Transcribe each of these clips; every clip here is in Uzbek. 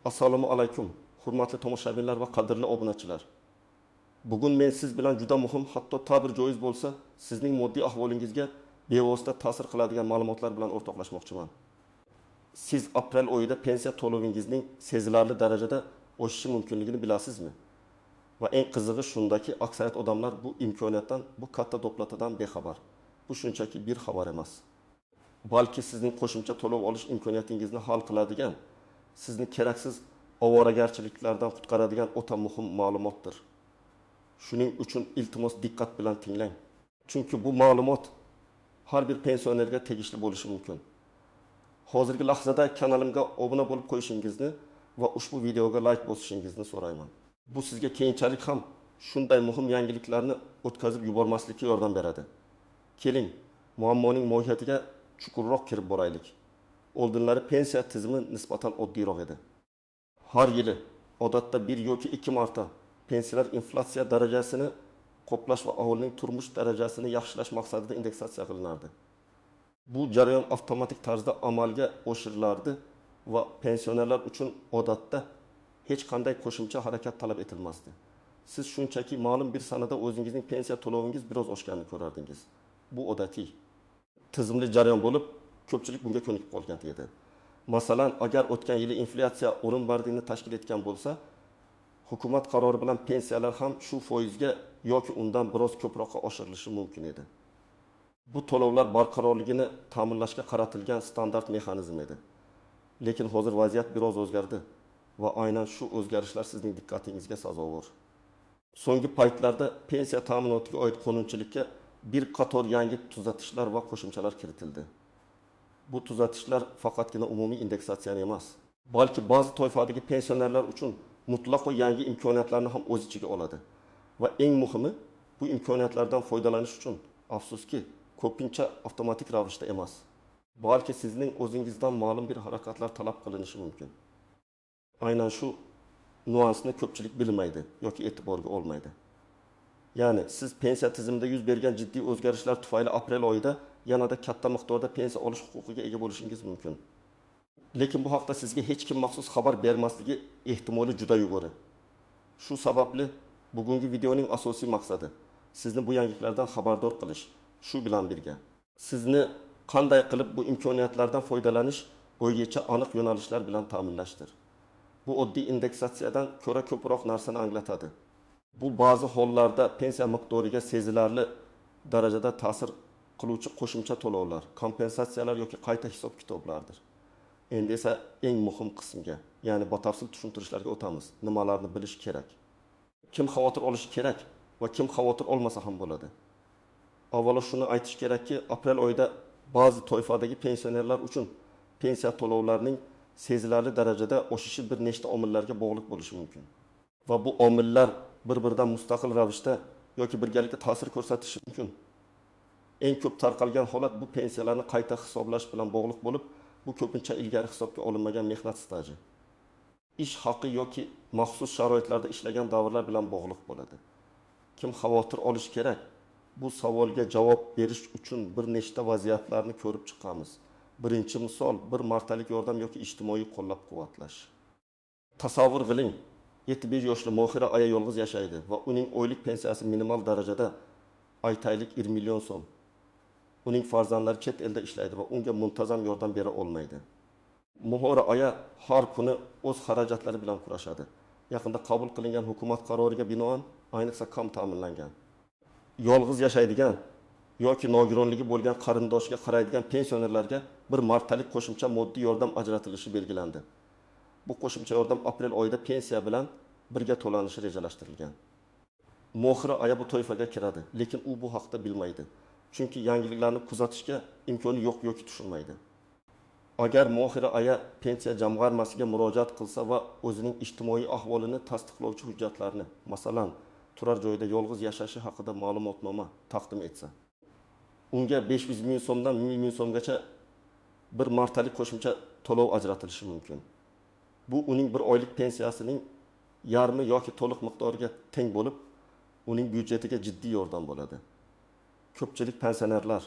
Assalomu alaykum, hurmatli tomoshabinlar va qadrli obunachilar. Bugun men siz bilan juda muhim, hatto ta'bir joiz bo'lsa, sizning moddiy ahvolingizga bevosita ta'sir qiladigan ma'lumotlar bilan o'rtoqlashmoqchiman. Siz aprel oyida pensiya to'lovingizning sezilarli darajada oshishi mumkinligini bilasizmi? Va eng qizig'i shundaki, aksariyat odamlar bu imkoniyatdan, bu katta doplatadan bexabar. Bu shunchaki bir xabar emas. Balki sizning qo'shimcha to'lov olish imkoniyatingizni hal qiladigan, sizni keraksiz ovoragarchiliklardan qutqaradigan o'ta muhim ma'lumotdir. Shuning uchun iltimos diqqat bilan tinglang. Chunki bu ma'lumot har bir pensionerga tegishli bo'lishi mumkin. Hozirgi lahzada kanalimga obuna bo'lib qo'yishingizni va ushbu videoga like bosishingizni so'rayman. Bu sizga keyinchalik ham shunday muhim yangiliklarni o'tkazib yubormaslikka yordam beradi. Keling, muammoning mohiyatiga chuqurroq kirib boraylik. Oldinlari pensiya tizimi nisbatan oddiyroq edi. Har yili odatda 1 yoki 2 marta pensiyalar inflyatsiya darajasini qoplash va aholining turmush darajasini yaxshilash maqsadida indeksatsiya qilinardi. Bu jarayon avtomatik tarzda amalga oshirilardi va pensionerlar uchun odatda hech qanday qo'shimcha harakat talab etilmasdi. Siz shunchaki ma'lum bir sanada o'zingizning pensiya to'lovingiz biroz oshganini ko'rardingiz. Bu odatiy tizimli jarayon bo'lib, ko'pchilik bunga ko'nikib qolgan edi. Masalan, agar o'tgan yili inflyatsiya o'rin bardingni tashkil etgan bo'lsa, hukumat qarori bilan pensiyalar ham shu foizga yoki undan biroz ko'proqqa oshirilishi mumkin edi. Bu to'lovlar barqarorligini ta'minlashga qaratilgan standart mexanizm edi. Lekin hozir vaziyat biroz o'zgardi va aynan shu o'zgarishlar sizning diqqatingizga sazovor. So'nggi paytlarda pensiya ta'minotiga oid qonunchilikka bir qator yangi tuzatishlar va qo'shimchalar kiritildi. Bu tuzatishlar faqatgina umumiy indeksatsiyani emas, balki ba'zi toifadagi pensionerlar uchun mutlaqo yangi imkoniyatlarni ham o'z ichiga oladi. Va eng muhimi, bu imkoniyatlardan foydalanish uchun afsuski ko'pincha avtomatik ravishda emas, balki sizning o'zingizdan ma'lum bir harakatlar talab qilinishi mumkin. Aynan shu nuansni ko'pchilik bilmaydi yoki e'tiborga olmaydi. Ya'ni siz pensiya tizimida yuz bergan jiddiy o'zgarishlar tufayli aprel oyida yanada katta miqdorda pensiya olish huquqiga ega bo'lishingiz mumkin. Lekin bu haqda sizga hech kim maxsus xabar bermasligi ehtimoli juda yuqori. Shu sababli bugungi videoning asosiy maqsadi sizni bu yangiliklardan xabardor qilish, shu bilan birga sizni qanday qilib bu imkoniyatlardan foydalanish bo'yicha aniq yo'nalishlar bilan ta'minlashdir. Bu oddiy indeksatsiyadan ko'ra ko'proq narsani anglatadi. Bu ba'zi hollarda pensiya miqdoriga sezilarli darajada ta'sir qiluvchi qo'shimcha to'lovlar, kompensatsiyalar yoki qayta hisob-kitoblardir. Endi esa eng muhim qismga, ya'ni batafsil tushuntirishlarga o'tamiz. Nimalarni bilish kerak? Kim xavotir olishi kerak va kim xavotir olmasa ham bo'ladi? Avvalo shuni aytish kerakki, aprel oyida ba'zi toifadagi pensionerlar uchun pensiya to'lovlarining sezilarli darajada oshishi bir nechta omillarga bog'liq bo'lishi mumkin. Va bu omillar bir-biridan mustaqil ravishda yoki birgalikda ta'sir ko'rsatishi mumkin. Eng ko'p tarqalgan holat bu pensiyalarni qayta hisoblash bilan bog'liq bo'lib, bu ko'pincha ilgari hisobga olinmagan mehnat staji, ish haqi yoki maxsus sharoitlarda ishlagan davrlar bilan bog'liq bo'ladi. Kim xavotir olish kerak? Bu savolga javob berish uchun bir nechta vaziyatlarni ko'rib chiqamiz. Birinchi misol, bir martalik yordam yoki ijtimoiy qo'llab-quvvatlash. Tasavvur qiling, 75 yoshli Mohira aya yolg'iz yashaydi va uning oylik pensiyasi minimal darajada, aytaylik 1 million so'm. Uning farzandlari chet elda ishlaydi va unga muntazam yordam bera olmaydi. Mohira aya har kuni o'z xarajatlari bilan kurashadi. Yaqinda qabul qilingan hukumat qaroriga binoan, ayniqsa kam ta'minlangan, yolg'iz yashaydigan yoki nogironligi bo'lgan qarindoshiga qaraydigan pensionerlarga bir martalik qo'shimcha moddiy yordam ajratilishi belgilandi. Bu qo'shimcha yordam aprel oyida pensiya bilan birga to'lanishi rejalashtirilgan. Mohira aya bu toifaga kiradi, lekin u bu haqda bilmaydi. Chunki yangiliklarni kuzatishga imkoni yo'q yoki tushunmaydi. Agar Mohira aya pensiya jamg'armasiga murojaat qilsa va o'zining ijtimoiy ahvolini tasdiqlovchi hujjatlarni, masalan, turar joyida yolg'iz yashashi haqida ma'lumotnoma taqdim etsa, unga 500 ming so'mdan 1000 ming so'mgacha bir martalik qo'shimcha to'lov ajratilishi mumkin. Bu uning bir oylik pensiyasining yarmi yoki to'liq miqdoriga teng bo'lib, uning byudjetiga jiddiy yordam bo'ladi. Ko'pchilik pensionerlar,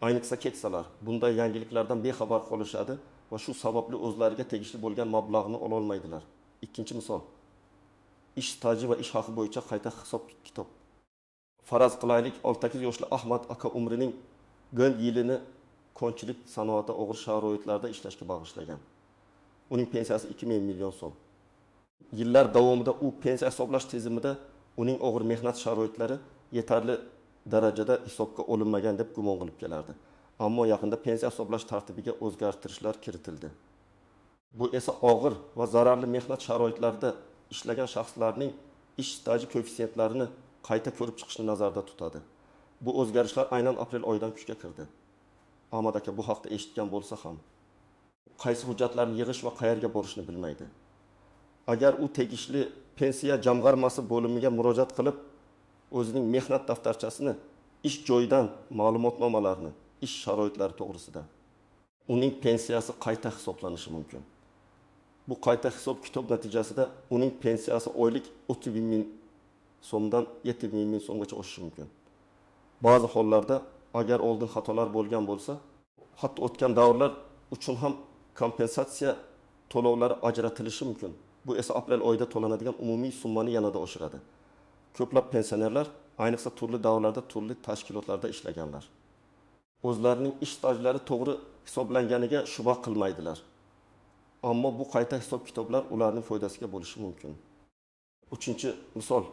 ayniqsa keksalar, bunday yangiliklardan bexabar qolishadi va shu sababli o'zlariga tegishli bo'lgan mablag'ni ololmaydilar. Ikkinchi misol, ish staji va ish haqi bo'yicha qayta hisob-kitob. Faraz qilaylik, 68 yoshli Ahmad aka umrining 10 yilini konchilik sanoatida og'ir sharoitlarda ishlashga bag'ishlagan. Uning pensiyasi 2 million so'm. Yillar davomida u pensiya hisoblash tizimida uning og'ir mehnat sharoitlari yetarli darajada hisobga olinmagan deb gumon qilib kelardi. Ammo yaqinda pensiya hisoblash tartibiga o'zgartirishlar kiritildi. Bu esa og'ir va zararli mehnat sharoitlarida ishlagan shaxslarning ish staji koeffitsiyentlarini qayta ko'rib chiqishni nazarda tutadi. Bu o'zgarishlar aynan aprel oyidan kuchga kirdi. Ahmad aka bu haqda eshitgan bo'lsa ham qaysi hujjatlarni yig'ish va qayerga borishni bilmaydi. Agar u tegishli pensiya jamg'armasi bo'limiga murojaat qilib, o'zining mehnat daftarchasini, ish joyidan ma'lumotnomalarni, ish sharoitlari to'g'risida uning pensiyasi qayta hisoblanishi mumkin. Bu qayta hisob-kitob natijasida uning pensiyasi oylik 30 ming so'mdan 7 ming so'mgacha oshishi mumkin. Ba'zi hollarda agar oldin xatolar bo'lgan bo'lsa, hatto o'tgan davrlar uchun ham kompensatsiya to'lovlari ajratilishi mumkin. Bu esa aprel oyida to'lanadigan umumiy summani yanada oshiradi. Ko'plab pensionerlar, ayniqsa turli davrlarda turli tashkilotlarda ishlaganlar, o'zlarining ish stajlari to'g'ri hisoblanganiga shubha qilmaydilar. Ammo bu qayta hisob-kitoblar ularning foydasiga bo'lishi mumkin. Uchinchi misol,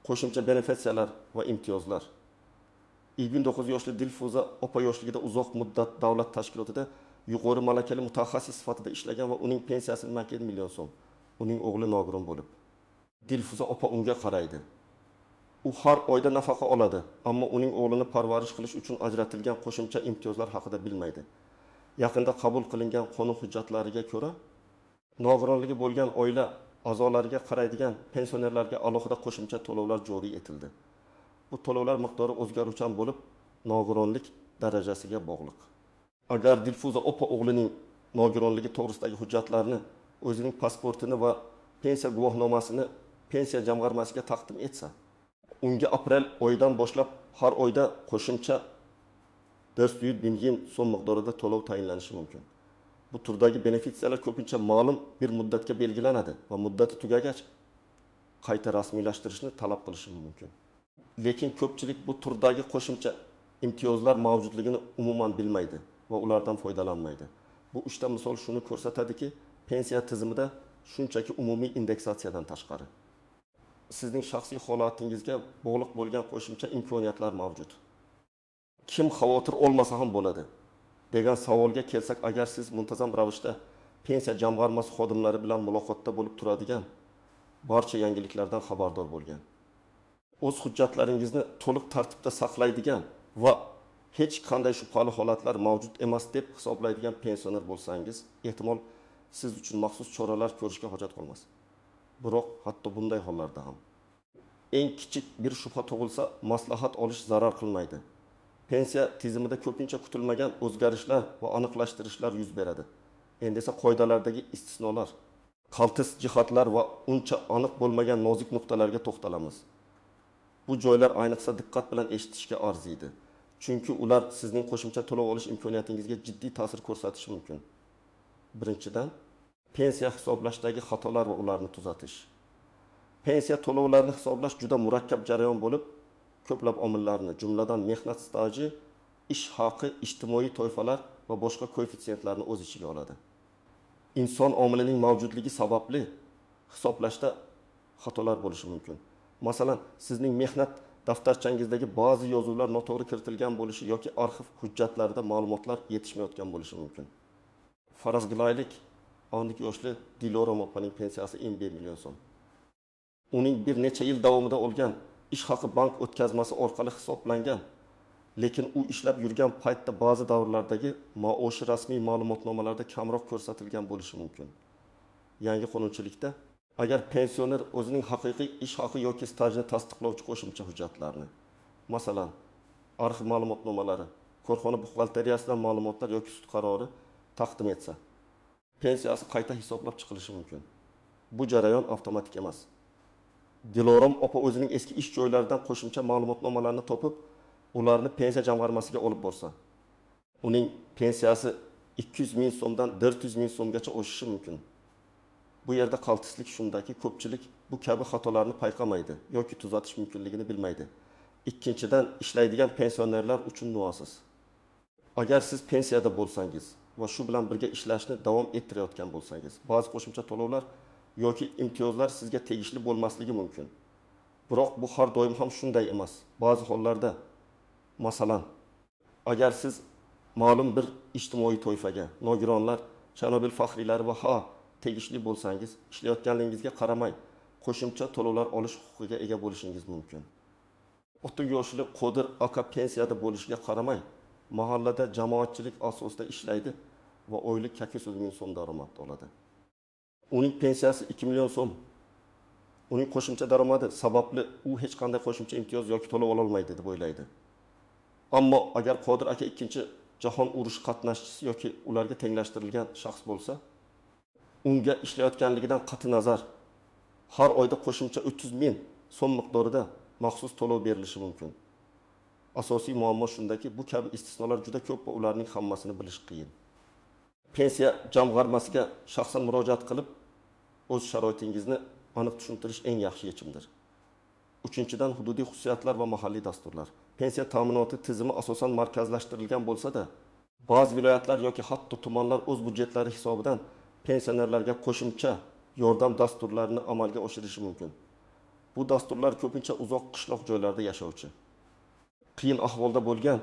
qo'shimcha benefitsiyalar va imtiyozlar. 29 yoshli Dilfuza opa yoshligida uzoq muddat davlat tashkilotida yuqori malakali mutaxassis sifatida ishlagan va uning pensiyasi 2 million so'm. Uning o'g'li nogiron bo'lib, Dilfuza opa unga qaraydi. U har oyda nafaqa oladi, ammo uning o'g'lini parvarish qilish uchun ajratilgan qo'shimcha imtiyozlar haqida bilmaydi. Yaqinda qabul qilingan qonun hujjatlariga ko'ra, nogironligi bo'lgan oila a'zolariga qaraydigan pensionerlarga alohida qo'shimcha to'lovlar joriy etildi. Bu to'lovlar miqdori o'zgaruvchan bo'lib, nogironlik darajasiga bog'liq. Agar Dilfuza opa o'g'lining nogironligi to'g'risidagi hujjatlarni, o'zining pasportini va pensiya guvohnomasini pensiya jamg'armasiga taqdim etsa, unga aprel oyidan boshlab har oyda qo'shimcha 400 ming so'm miqdorida to'lov tayinlanishi mumkin. Bu turdagi benefitsiyalar ko'pincha ma'lum bir muddatga belgilanadi va muddati tugagach qayta rasmiylashtirishni talab qilishi mumkin. Lekin ko'pchilik bu turdagi qo'shimcha imtiyozlar mavjudligini umuman bilmaydi va ulardan foydalanmaydi. Bu uchta misol shuni ko'rsatadiki, pensiya tizimida shunchaki umumiy indeksatsiyadan tashqari sizning shaxsiy holatingizga bog'liq bo'lgan qo'shimcha imkoniyatlar mavjud. Kim xavotir olmasa ham bo'ladi degan savolga kelsak, agar siz muntazam ravishda pensiya jamg'armasi xodimlari bilan muloqotda bo'lib turadigan, barcha yangiliklardan xabardor bo'lgan, o'z hujjatlaringizni to'liq tartibda saqlaydigan va hech qanday shubhali holatlar mavjud emas deb hisoblaydigan pensioner bo'lsangiz, ehtimol siz uchun maxsus choralar ko'rishga hojat qolmas. Biroq hatto bunday hollarda ham eng kichik bir shubha tug'ilsa, maslahat olish zarar qilmaydi. Pensiya tizimida ko'pincha kutilmagan o'zgarishlar va aniqlashtirishlar yuz beradi. Endi esa qoidalardagi istisnolar, qaltis jihatlar va uncha aniq bo'lmagan nozik nuqtalarga to'xtalamiz. Bu joylar ayniqsa diqqat bilan eshitishga arziydi. Chunki ular sizning qo'shimcha to'lov olish imkoniyatingizga jiddiy ta'sir ko'rsatishi mumkin. Birinchidan, pensiya hisoblashdagi xatolar va ularni tuzatish. Pensiya to'lovlarini hisoblash juda murakkab jarayon bo'lib, ko'plab omillarni, jumladan mehnat staji, ish haqi, ijtimoiy toifalar va boshqa koeffitsiyentlarni o'z ichiga oladi. Inson omilining mavjudligi sababli hisoblashda xatolar bo'lishi mumkin. Masalan, sizning mehnat daftarchangizdagi ba'zi yozuvlar noto'g'ri kiritilgan bo'lishi yoki arxiv hujjatlarida ma'lumotlar yetishmayotgan bo'lishi mumkin. Faraz qilaylik, 12 yoshli Dilorom opaning pensiyasi 11 million so'm. Uning bir necha yil davomida olgan ish haqi bank o'tkazmasi orqali hisoblangan, lekin u ishlab yurgan paytda ba'zi davrlardagi maoshi rasmiy ma'lumotnomalarda kamroq ko'rsatilgan bo'lishi mumkin. Yangi qonunchilikda agar pensioner o'zining haqiqiy ish haqi yoki stajini tasdiqlovchi qo'shimcha hujjatlarni, masalan, arxiv ma'lumotnomalari, korxona buxgalteriyasidan ma'lumotlar yoki sud qarori taqdim etsa, pensiyasi qayta hisoblab chiqilishi mumkin. Bu jarayon avtomatik emas. Dilorom opa o'zining eski ish joylaridan qo'shimcha ma'lumotnomalarni topib, ularni pensiya jamg'armasiga olib borsa, uning pensiyasi 200 ming so'mdan 400 ming so'mgacha oshishi mumkin. Bu yerda qaltislik shundaki, ko'pchilik bu kabi xatolarni payqamaydi yoki tuzatish mumkinligini bilmaydi. Ikkinchidan, ishlaydigan pensionerlar uchun nuansiz. Agar siz pensiyada bo'lsangiz va shu bilan birga ishlashni davom ettirayotgan bo'lsangiz, ba'zi qo'shimcha to'lovlar yoki imtiyozlar sizga tegishli bo'lmasligi mumkin. Biroq bu har doim ham shunday emas. Ba'zi hollarda, masalan, agar siz ma'lum bir ijtimoiy toifaga, nogironlar, Chernobil faxriylari va ha tegishli bo'lsangiz, ishlayotganligingizga qaramay qo'shimcha to'lovlar olish huquqiga ega bo'lishingiz mumkin. 30 yoshli Qodir aka pensiyada bo'lishiga qaramay, mahallada jamoatchilik asosida ishlaydi va oylik 800 ming so'm daromad oladi. Uning pensiyasi 2 million so'm. Uning qo'shimcha daromadi sababli u hech qanday qo'shimcha imtiyoz yoki to'lov ola olmaydi deb o'ylaydi. Ammo agar Qodir aka ikkinchi jahon urushi qatnashchisi yoki ularga tenglashtirilgan shaxs bo'lsa, unga ishlayotganligidan qat'i nazar har oyda qo'shimcha 300 ming so'm miqdorida maxsus to'lov berilishi mumkin. Asosiy muammo shundaki, bu kabi istisnolar juda ko'p va ularning hammasini bilish qiyin. Pensiya jamg'armasiga shaxsan murojaat qilib, o'z sharoitingizni aniq tushuntirish eng yaxshi yechimdir. Uchinchidan, hududiy xususiyatlar va mahalliy dasturlar. Pensiya ta'minoti tizimi asosan markazlashtirilgan bo'lsa-da, ba'zi viloyatlar yoki hatto tumanlar o'z byudjetlari hisobidan pensionerlarga qo'shimcha yordam dasturlarini amalga oshirishi mumkin. Bu dasturlar ko'pincha uzoq qishloq joylarda yashovchi, qiyin ahvolda bo'lgan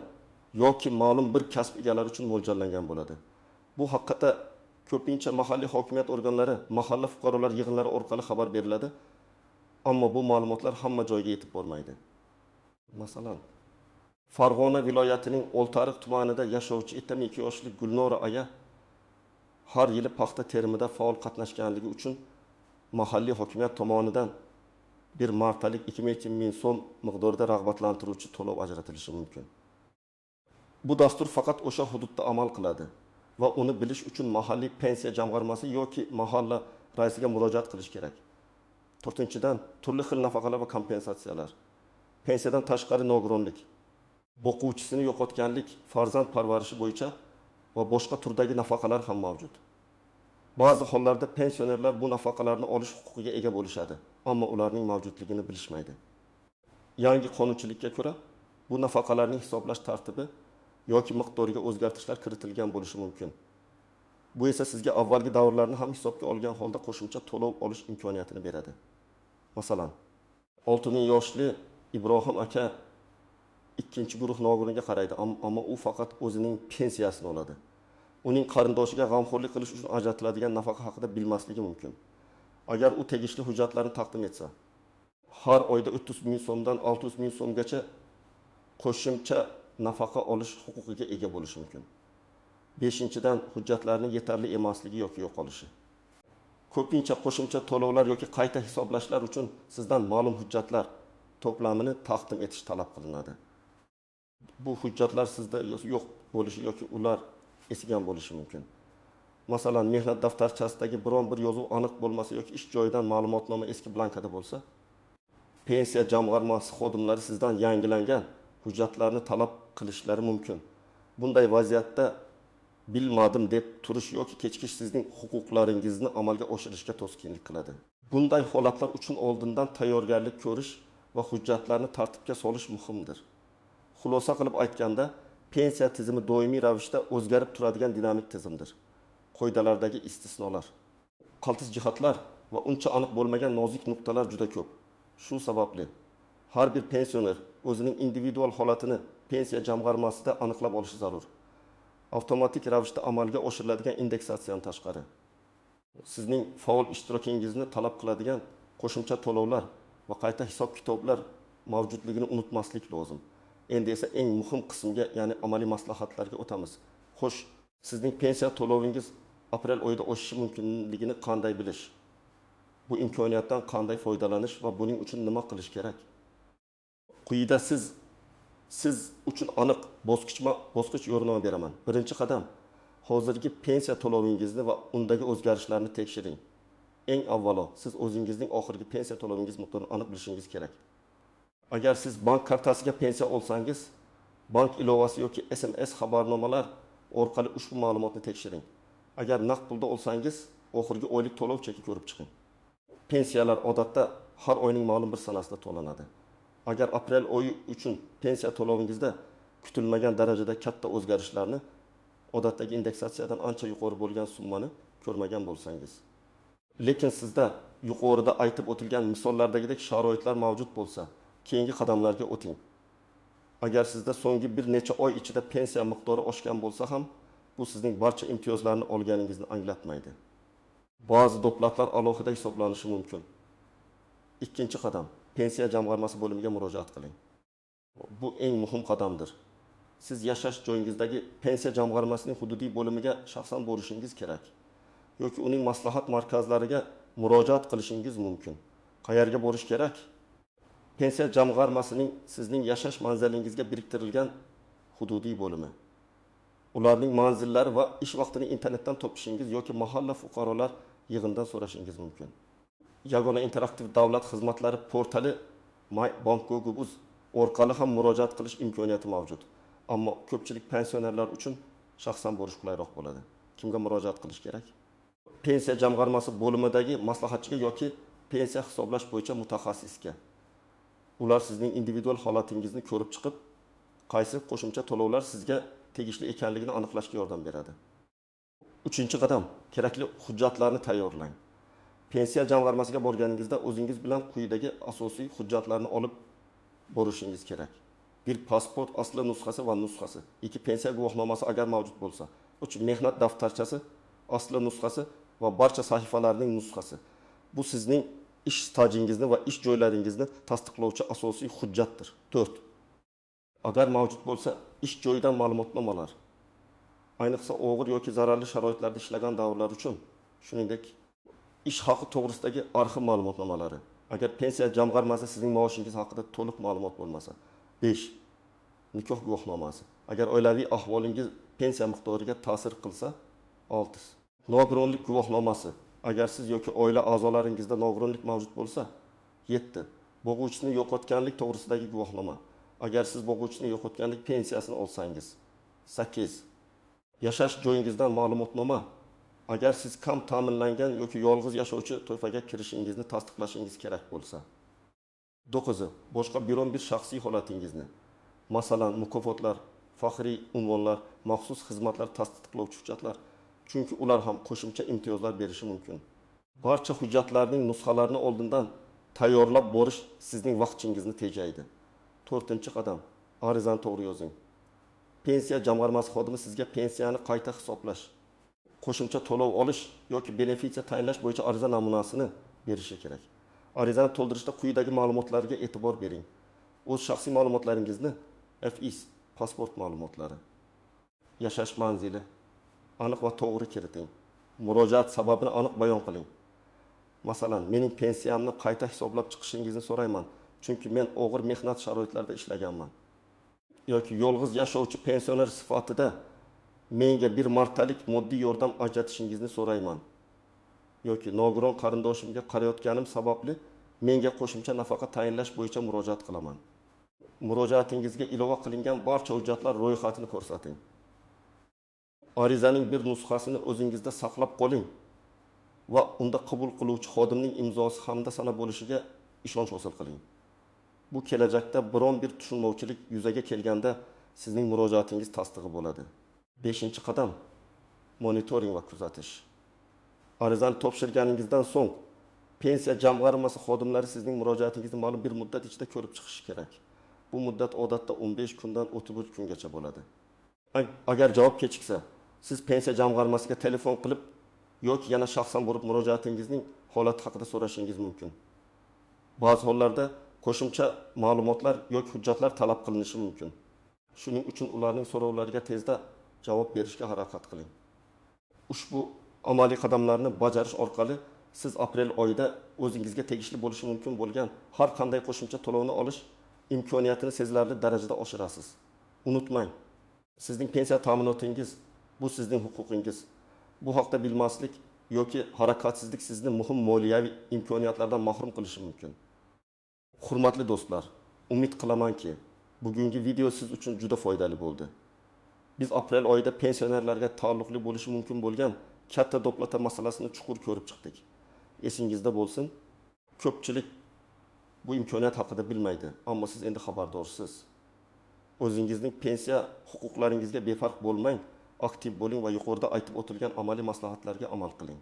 yoki ma'lum bir kasb egalari uchun mo'ljallangan bo'ladi. Bu haqda ko'pincha mahalliy hokimiyat organlari, mahalla fuqarolar yig'inlari orqali xabar beriladi, ammo bu ma'lumotlar hamma joyga yetib bormaydi. Masalan, Farg'ona viloyatining Oltiariq tumanida yashovchi 72 yoshli Gulnora aya har yili paxta terimida faol qatnashganligi uchun mahalliy hokimiyat tomonidan bir martalik 2 ming so'm miqdorida rag'batlantiruvchi to'lov ajratilishi mumkin. Bu dastur faqat o'sha hududda amal qiladi va uni bilish uchun mahalliy pensiya jamg'armasi yoki mahalla raisiga murojaat qilish kerak. To'rtinchidan, turli xil nafaqalar va kompensatsiyalar. Pensiyadan tashqari nogironlik, boquvchisini yo'qotganlik, farzand parvarishi bo'yicha va boshqa turdagi nafaqalar ham mavjud. Ba'zi hollarda pensionerlar bu nafaqalarni olish huquqiga ega bo'lishadi, ammo ularning mavjudligini bilishmaydi. Yangi qonunchilikka ko'ra, bu nafaqalarning hisoblash tartibi yoki miqdoriga o'zgartirishlar kiritilgan bo'lishi mumkin. Bu esa sizga avvalgi davrlarni ham hisobga olgan holda qo'shimcha to'lov olish imkoniyatini beradi. Masalan, 6000 yoshli Ibrohim aka ikkinchi guruh nogironga qaraydi, ammo u faqat o'zining pensiyasini oladi. Uning qarindoshiga g'amxo'rlik qilish uchun ajratiladigan nafaqa haqida bilmasligi mumkin. Agar u tegishli hujjatlarni taqdim etsa, har oyda 300 ming so'mdan 600 ming so'mgacha qo'shimcha nafaqa olish huquqiga ega bo'lishi mumkin. Beshinchidan, hujjatlarning yetarli emasligi yoki yo'qolishi. Ko'pincha qo'shimcha to'lovlar yoki qayta hisoblashlar uchun sizdan ma'lum hujjatlar to'plamini taqdim etish talab qilinadi. Bu hujjatlar sizda yo'q bo'lishi yoki ular esigan bo'lishi mumkin. Masalan, mehnat daftarchasidagi biron bir yozuv aniq bo'lmasa yoki ish joyidan ma'lumotnoma eski blankada bo'lsa, pensiya jamg'armasi xodimlari sizdan yangilangan hujjatlarni talab qilishlari mumkin. Bunday vaziyatda bilmadim deb turish yoki kechikish sizning huquqlaringizni amalga oshirishga to'sqinlik qiladi. Bunday holatlar uchun oldindan tayyorgarlik ko'rish va hujjatlarni tartibga solish muhimdir. Xulosa qilib aytganda, pensiya tizimi doimiy ravishda o'zgarib turadigan dinamik tizimdir. Qoidalardagi istisnolar, qaltis jihatlar va uncha aniq bo'lmagan nozik nuqtalar juda ko'p. Shu sababli har bir pensioner o'zining individual holatini pensiya jamg'armasida aniqlab olishi zarur. Avtomatik ravishda amalga oshiriladigan indeksatsiyadan tashqari, sizning faol ishtirokingizni talab qiladigan qo'shimcha to'lovlar va qayta hisob-kitoblar mavjudligini unutmaslik lozim. Endi esa eng muhim qismga, ya'ni amaliy maslahatlarga o'tamiz. Xo'sh, sizning pensiya to'lovingiz aprel oyida oshishi mumkinligini qanday bilish? Bu imkoniyatdan qanday foydalanish va buning uchun nima qilish kerak? Quyida siz uchun aniq bosqichma-bosqich yo'riqnoma beraman. Birinchi qadam, hozirgi pensiya to'lovingizni va undagi o'zgarishlarni tekshiring. Eng avvalo, siz o'zingizning oxirgi pensiya to'lovingiz miqdorini aniq bilishingiz kerak. Agar siz bank kartasiga pensiya olsangiz, bank ilovasi yoki SMS xabarnomalar orqali ushbu ma'lumotni tekshiring. Agar naqd pulda olsangiz, oxirgi oylik to'lov cheki ko'rib chiqing. Pensiyalar odatda har oyning ma'lum bir sanasida to'lanadi. Agar aprel oyi uchun pensiya to'lovingizda kutilmagan darajada katta o'zgarishlarni, odatdagi indeksatsiyadan ancha yuqori bo'lgan summani ko'rmagan bo'lsangiz. Lekin sizda yuqorida aytib o'tilgan misollardagidek sharoitlar mavjud bo'lsa, keyingi qadamlarga o'ting. Agar sizda so'nggi bir necha oy ichida pensiya miqdori oshgan bo'lsa ham, bu sizning barcha imtiyozlarni olganingizni anglatmaydi. Ba'zi doplatlar alohida hisoblanishi mumkin. Ikkinchi qadam, pensiya jamg'armasi bo'limiga murojaat qiling. Bu eng muhim qadamdir. Siz yashash joyingizdagi pensiya jamg'armasining hududiy bo'limiga shaxsan borishingiz kerak yoki uning maslahat markazlariga murojaat qilishingiz mumkin. Qayerga borish kerak? Pensiya jamg'armasining sizning yashash manzilingizga biriktirilgan hududiy bo'limi. Ularning manzillari va ish vaqtini internetdan topishingiz yoki mahalla fuqarolar yig'inidan so'rashingiz mumkin. Yagona interaktiv davlat xizmatlari portali mybank.gov.uz orqali ham murojaat qilish imkoniyati mavjud. Ammo ko'pchilik pensionerlar uchun shaxsan borish qulayroq bo'ladi. Kimga murojaat qilish kerak? Pensiya jamg'armasi bo'limidagi maslahatchiga yoki pensiya hisoblash bo'yicha mutaxassisga. Ular sizning individual holatingizni ko'rib chiqib, qaysi qo'shimcha to'lovlar sizga tegishli ekanligini aniqlashga yordam beradi. Uchinchi qadam, kerakli hujjatlarni tayyorlang. Pensiya jamg'armasiga borganingizda o'zingiz bilan quyidagi asosiy hujjatlarni olib borishingiz kerak. Bir pasport asli nusxasi va nusxasi, 2 pensiya guvohnomasi agar mavjud bo'lsa, 3 mehnat daftarchasi asli nusxasi va barcha sahifalarning nusxasi. Bu sizning ish stajingizni va ish joylaringizni tasdiqlovchi asosiy hujjatdir. 4. Agar mavjud bo'lsa, ish joyidan ma'lumotnomalar. Ayniqsa og'ir yoki zararli sharoitlarda ishlagan davrlar uchun, shuningdek, ish haqi to'g'risidagi arxiv ma'lumotnomalari. Agar pensiya jamg'armasi sizning maoshingiz haqida to'liq ma'lumot bo'lmasa. 5. Nikoh guvohnomasi. Agar oilaviy ahvolingiz pensiya miqdoriga ta'sir qilsa. 6. Nogironlik guvohnomasi. Agar siz yoki oila a'zolaringizda nogironlik mavjud bo'lsa. 7. Bo'g'uvchisini yo'qotganlik to'g'risidagi guvohnoma. Agar siz bo'g'uvchisini yo'qotganlik pensiyasini olsangiz. 8. Yashash joyingizdan ma'lumotnoma. Agar siz kam ta'minlangan yoki yolg'iz yashovchi toifaga kirishingizni tasdiqlashingiz kerak bo'lsa. 9. Boshqa biron bir shaxsiy holatingizni, masalan, mukofotlar, faxriy unvonlar, maxsus xizmatlar tasdiqlovchi hujjatlar, chunki ular ham qo'shimcha imtiyozlar berishi mumkin. Barcha hujjatlarning nusxalarini oldindan tayyorlab borish sizning vaqtingizni tejaydi. 4-qadam, arizani to'g'ri yozing. Pensiya jamg'armasi xodimi sizga pensiyani qayta hisoblash, qo'shimcha to'lov olish yoki benefitsiya tayinlash bo'yicha ariza namunasini berishi kerak. Arizani to'ldirishda quyidagi ma'lumotlarga e'tibor bering. O'z shaxsiy ma'lumotlaringizni, FIS, pasport ma'lumotlari, yashash manzili aniq va to'g'ri kiriting. Murojaat sababini aniq bayon qiling. Masalan, mening pensiyamni qayta hisoblab chiqishingizni so'rayman, chunki men og'ir mehnat sharoitlarida ishlaganman. Yoki yolg'iz yashovchi pensioner sifatida menga bir martalik moddiy yordam ajratishingizni so'rayman. Yoki nogiron qarindoshimga qarayotganim sababli menga qo'shimcha nafaqa tayinlash bo'yicha murojaat qilaman. Murojaatingizga ilova qilingan barcha hujjatlar ro'yxatini ko'rsating. Arizaning bir nusxasini o'zingizda saqlab qoling va unda qabul qiluvchi xodimning imzosi hamda sana bo'lishiga ishonch hosil qiling. Bu kelajakda biron bir tushunmovchilik yuzaga kelganda sizning murojaatingiz tasdig'i bo'ladi. 5-qadam, monitoring va kuzatish. Arizani topshirganingizdan so'ng pensiya jamg'armasi xodimlari sizning murojaatingizni ma'lum bir muddat ichida ko'rib chiqishi kerak. Bu muddat odatda 15 kundan 31 kungacha bo'ladi. Agar javob kechiksa, siz pensiya jamg'armasiga telefon qilib yoki yana shaxsan borib murojaatingizning holati haqida so'rashingiz mumkin. Ba'zi hollarda qo'shimcha ma'lumotlar yoki hujjatlar talab qilinishi mumkin. Shuning uchun ularning so'rovlariga tezda javob berishga harakat qiling. Ushbu amaliy qadamlarni bajarish orqali siz aprel oyida o'zingizga tegishli bo'lishi mumkin bo'lgan har qanday qo'shimcha to'lovni olish imkoniyatini sezilarli darajada oshirasiz. Unutmang, sizning pensiya ta'minotingiz bu sizning huquqingiz. Bu haqda bilmaslik yoki harakatsizlik sizni muhim moliyaviy imkoniyatlardan mahrum qilishi mumkin. Hurmatli do'stlar, umid qilamanki, bugungi video siz uchun juda foydali bo'ldi. Biz aprel oyida pensionerlarga taalluqli bo'lishi mumkin bo'lgan katta доплата masalasini chuqur ko'rib chiqdik. Esingizda bo'lsin, ko'pchilik bu imkoniyat haqida bilmaydi, ammo siz endi xabardorsiz. O'zingizning pensiya huquqlaringizga befarq bo'lmang, aktiv bo'ling va yuqorida aytib o'tilgan amaliy maslahatlarga amal qiling.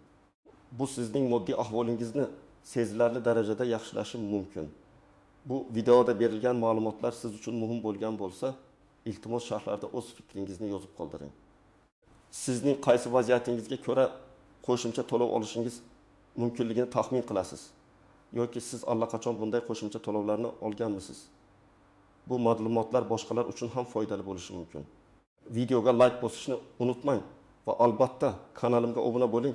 Bu sizning moddiy ahvolingizni sezilarli darajada yaxshilashi mumkin. Bu videoda berilgan ma'lumotlar siz uchun muhim bo'lgan bo'lsa, iltimos sharhlarda o'z fikringizni yozib qoldiring. Sizning qaysi vaziyatingizga ko'ra qo'shimcha to'lov olishingiz mumkinligini taxmin qilasiz yoki siz allaqachon bunday qo'shimcha to'lovlarni olganmisiz? Bu ma'lumotlar boshqalar uchun ham foydali bo'lishi mumkin. Videoga like bosishni unutmang va albatta kanalimga obuna bo'ling,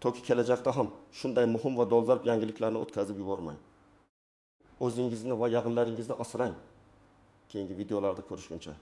toki kelajakda ham shunday muhim va dolzarb yangiliklarni o'tkazib yubormang. O'zingizni va yaqinlaringizni asrang. Keyingi videolarda ko'rishguncha.